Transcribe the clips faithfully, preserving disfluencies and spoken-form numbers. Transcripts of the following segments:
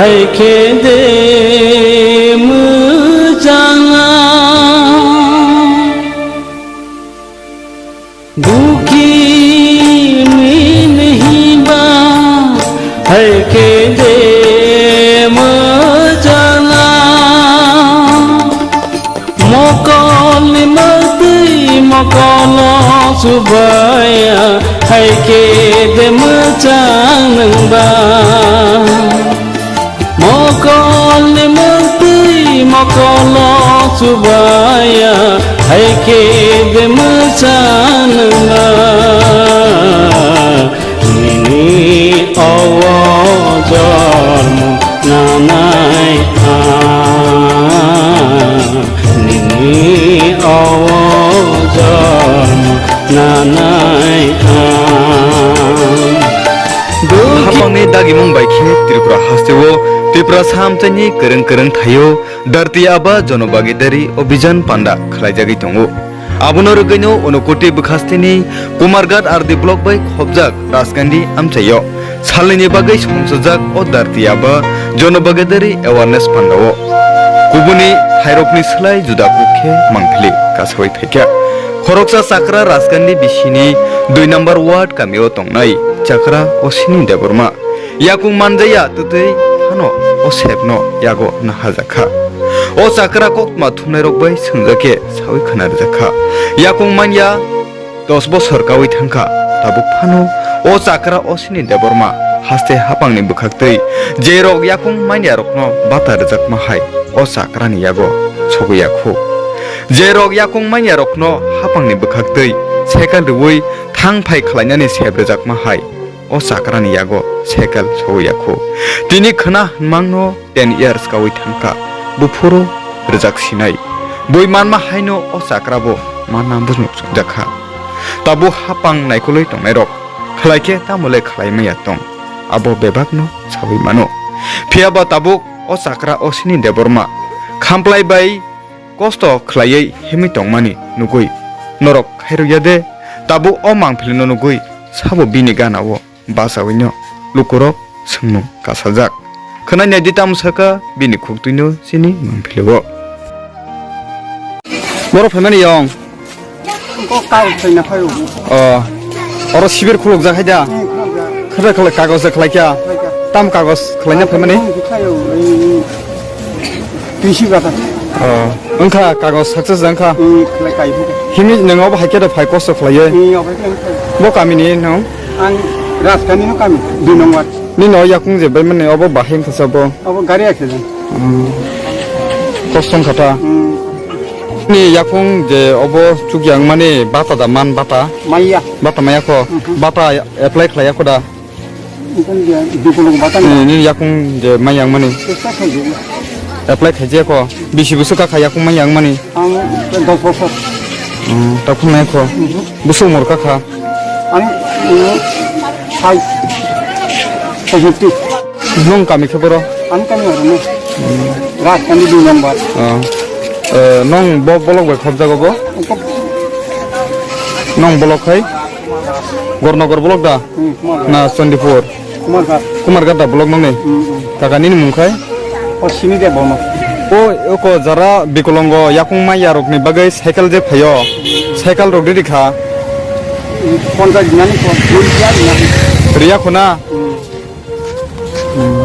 Hai khe de mwchang ang, dukhi min hiba, hai khe de mwchang ang. Mokolni mwktwi mokolo chubaya, hai khe de mwchang nwngba. Mokolni mwktwi mokolo chubaya, hai khe de mwchang nwngba. Nini owo jormo nanai ang, nini owo jormo nanai ang. Hapangni dagimung bai khe Tripura hasteo Tripura samchaini kwrwng kwrwng thaio Dharti Aaba Janobhagidari Abhiyan panda khlaijagwi tongo. Abono rwgwino Unakoti bwkhasteni Kumarghat R D block bai khopjak Rajkandi amchaio salnwini bagwi songchajak o Dharti Aaba Janobhagidari Awareness pandao kubuni thairokni slai juda kuk khe mangpili kasawi phaikha. Khoroksa chakra Rajkandi bisini dui number ward kamio tongnai chakra Osini Debbarma. Yakung manjaya twtwi phano o sepno yago nahajakha. O chakra koktma thumnairok bai swngjak khe sawi khna rwjakha. Yakung manya dos bosor kawi thangkha, tabuk phano o chakra Osini Debbarma haste hapangni bwkhaktwi jerok yakung manyarokno bata rwjakma hai o chakrani yago sogwi yakhu. Jerok yakung manyarokno hapangni bwkhaktwi cycle rwui thang phai khlainani sep rwjakma hai o chakrani yago cycle sogwi yakhu. Tini khwna hwnmangno ten years kawi thangkha, buphuru rwjak sinai. Bui manma haino o chakra bo manna bujnuk chukjakha. Tabuk hapang naikolwi tongnairok khlai khe tamo le khlai maya tong, abo bebakno sawi mano. Phiya ba tabuk o chakra Osini Debbarma khamplai bai kosto khlaiwi himwi tongmani nugwi norok khairokya de? Tabuk o mangpilino nugwi sabo bini ganao bachawino lukurok swngnung kasajak. Khwnai naidi tamo sakha bini khuktwino chini mangpilio. Borok phaimani yong. Kok kagoj khlaina phaio. O, oro sibir khulukjak hai da? Hmm, khulukjak. Khwrwng khlai kagoj khlai kya? Khlai kya. Tam kagoj khlaina phaimani? Khlaio, ei, T C bata. O, wngkha kagoj success wngkha? Hmm, khlai kai phuka. Himwi nwng obo hai khe do phai kosto khlaiwi? Hmm, obo hai khe phai. Bo kamini nwng? Ang Rajkandi no kami, dui number. Nini o yakung je bai mani obo bahai wngkha se obo? Obo gari accident. Hmm. Kosto wngkha ta? Hmm. Ni yakung je obo chukya wngmani bata da man bata? Maya. Bata maya kho? Mhm. Bata apply khlaiya kho da? Nini yakung je maya wngmani? Chesta khaijak. Apply khaijak kho? Bisi bwswk kha yakung maya wngmani? Ang dos bosor. Hmm, takhuk nai kho? Mhm. Bwswk mor kha kha? Ang, uh, sai, sai fifty. Nung kami khe boro? Ang kami oro no. Rajkandi dui number. Oh. Eh, nung bo bolok bai khobjago bo? Nung bolok khai? Gornogor bolok da? Hmm, Kumarghat. Na Chandipur? Kumarghat. Kumarghat da bolok nungni? Hmm, hmm. Kaka nini mung khai? O sini de bono. O, oko jara bikolongo yakung maya rokni bagwi cycle je phaio. Cycle rok riri kha. Ponchas dinani ko, dui ya dinani. Riya khuna? Hmm. Hmm.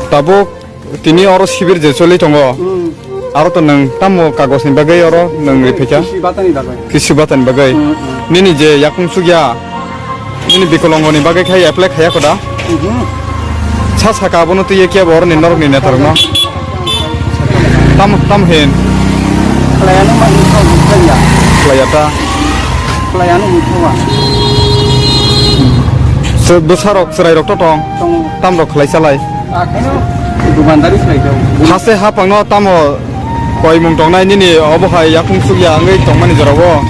Tabuk tini oro sibir je choli tongo. Hmm. Aro to nwng tamo kagosni bagwi oro nwng riphaikha? Kisi batani bagwi. Kisi batani bagwi. Hmm, hmm. Nini je yakung chukya, nini bikolongoni bagwi khai apply khaiya koda? Mhm. Sa saka abono twiwi kebo oroni norokni netarokno? Tam, tam hin? Khlaiyano ma wngkha wngkha ya. Khlaiya ta? Khlaiyano wngkha wa. Se bwsarok, chwrairok to tong? Tongo. Tamrok khlai chalai? Akheno dukandari khlai jago. Haste hapangno tamo koimung tongnai nini obo hai yakung chukya wngwi tongmani jorao?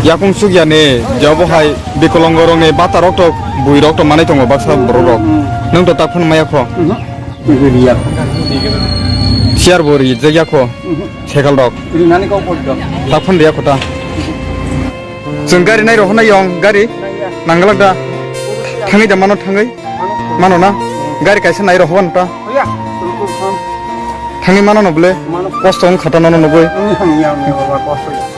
Yakung chukya ni je obo hai bikolongo rokni bata rok to bui rok to manai tongo baksa borok rok. Hmm. Nwng to tak phano maya kho? Mhm. Nugwi riya. Chair bo rijak ya kho? Mhm. Cycle rok? Rinani kok kok do. Tak phano riya kho ta? Chwng gari nai rohornai yong gari? Nangya. Nangwlak da? Thangwi da mano thangwi? Mano na? Gari kaisa nai rw hwn ta. Oya, tungkol kham. Thangwi mano no bwle. Mano. Kosto wng kha ta nono nugwi. Wng thang ya, wng ya, baba, kosto.